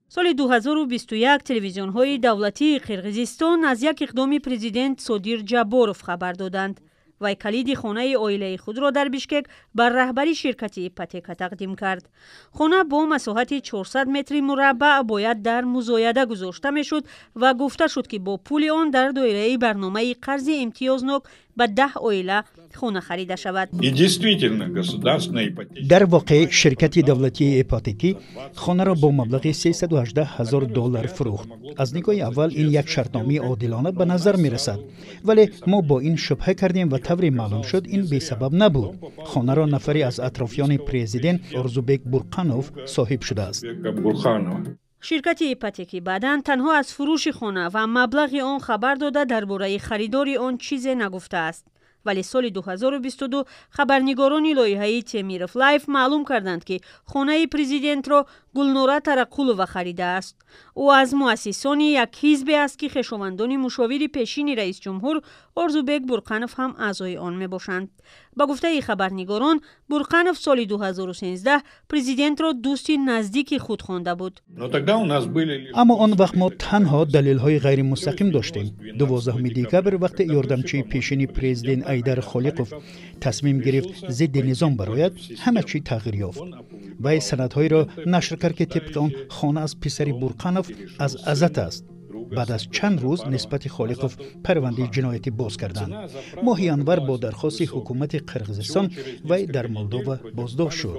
Соли 2021 телевизионҳои давлатии Қирғизистон аз як иқдоми президент Содир Ҷабборов хабар доданд. Вай калиди хонаи оилаи худро дар Бишкек ба раҳбари ширкати ипотека тақдим кард. Хона бо масоҳати 400 метри мураббаъ бояд дар музояда гузошта мешуд ва гуфта шуд, ки бо пули он дар доираи барномаи қарзи имтиёзнок ба 10 оила хона харида шавад. Дар воқеъ, ширкати давлатии ипотекӣ хонаро бо маблағи 318 ҳазор доллар фурӯхт. Аз нигоҳи аввал ин як шартномаи одилона ба назар мерасад, вале мо бо ин шубҳа кардем ва тавре маълум шуд, ин бесабаб набуд. Хонаро нафаре аз атрофиёни президент, Орзубек Бурқанов, соҳиб шудааст. Ширкати ипотекӣ баъдан танҳо аз фурӯши хона ва маблағи он хабар дода, дар бораи харидори он чизе нагуфтааст. Вале соли 2022 хабарнигорони лоиҳаи Темиров Лайф маълум карданд, ки хонаи президентро Гулнора Тарақулова харидааст. Ӯ аз муассисони як ҳизбе аст, ки хешовандони мушовири пешини раисҷумҳур Орзубек Бурқанов ҳам аъзои он мебошанд. Ба гуфтаи хабарнигорон, Бурқанов соли 2013 президентро дӯсти наздики худ хонда буд. Аммо он вақт мо танҳо далелҳои ғайримустақим доштем. 12 декабр, вақте ёрдамчии пешини президент Айдар Холиқов тасмим гирифт зидди низом барояд, ҳама чӣ тағйир ёфт. Вай санадҳоеро нашр кард, ки тибқи он хона аз писари Бурқанов, аз Азат аст. Баъд аз чанд рӯз нисбати Холиқов парвандаи ҷиноятӣ боз карданд. Моҳи январ бо дархости ҳукумати Қирғизистон вай дар Молдова боздошт шуд.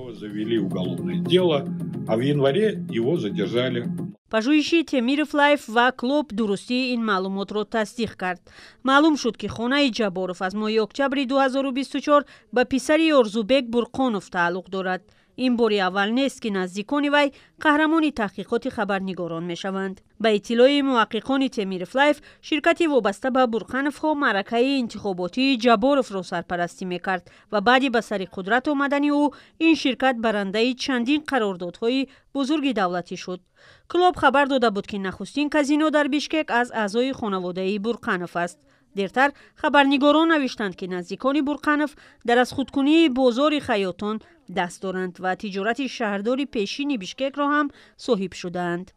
А в январе его задержали. Пажӯҳиши Темиров Лайф ва Клооп дурустии ин маълумотро тасдиқ кард. Маълум шуд, ки хонаи Ҷабборов аз моҳи октябри 2024 ба писари Орзубек Бурқонов тааллуқ дорад. Ин бори аввал нест, ки наздикони вай қаҳрамони таҳқиқоти хабарнигорон мешаванд. Ба иттилои муҳаққиқони Темиров Лайф, ширкати вобаста ба Бурқановҳо маъракаи интихоботии Ҷабборовро сарпарастӣ мекард ва баъди ба сари қудрат омадани ӯ ин ширкат барандаи чандин қарордодҳои бузурги давлатӣ шуд. Клооп хабар дода буд, ки нахустин казино дар Бишкек аз аъзои хонаводаи Бурқанов аст. Дертар хабарнигорон навиштанд, ки наздикони Бурқанов дар аз худкунии бозори Хайётон даст доранд ва тиҷорати шаҳрдори пешини Бишкекро ҳам соҳиб шудаанд.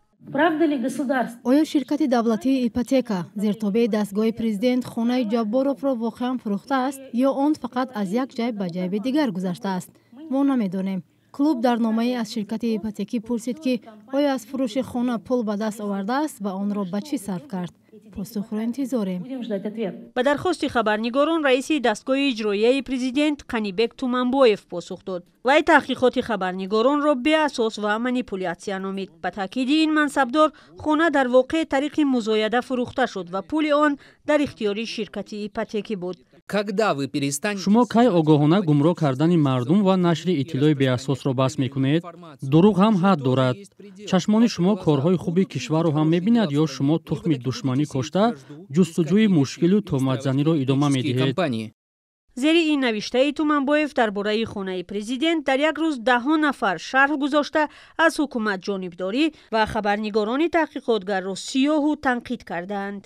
Оё ширкати давлатии ипотека зертобеи дастгоҳи президент хонаи Ҷабборовро воқеан фурӯхтааст ё он фақат аз як ҷайб ба ҷайби дигар гузаштааст, мо намедонем. Клооп дар номае аз ширкати ипотекӣ пурсид, ки оё аз фурӯши хона пул ба даст овардааст ва онро ба чӣ сарф кард. Посухро интизорем. Ба дархости хабарнигорон раиси дастгоҳи иҷроияи президент Қанибек Туманбоев посух дод. Вай таҳқиқоти хабарнигоронро беасос ва манипулятсия номид. Ба таъкиди ин мансабдор, хона дар воқеъ тариқи музояда фурӯхта шуд ва пули он дар ихтиёри ширкати ипотекӣ буд. Когда вы перестанете? Шумо кай огоҳона гумроҳ кардани мардум ва нашри иттилои беасосро бас мекунед? Дурӯғ ҳам ҳад дорад. Чашмони шумо корҳои хуби кишварро ҳам мебинад ё шумо тухми душманӣ кошта, ҷустуҷӯи мушкилу тӯҳматзаниро идома медиҳед? Зери ин навиштаи Туманбоев дар бораи хонаи президент дар як рӯз даҳҳо нафар шарҳ гузошта, аз ҳукумат ҷонибдорӣ ва хабарнигорони таҳқиқотгарро сиёҳу танқид кардаанд.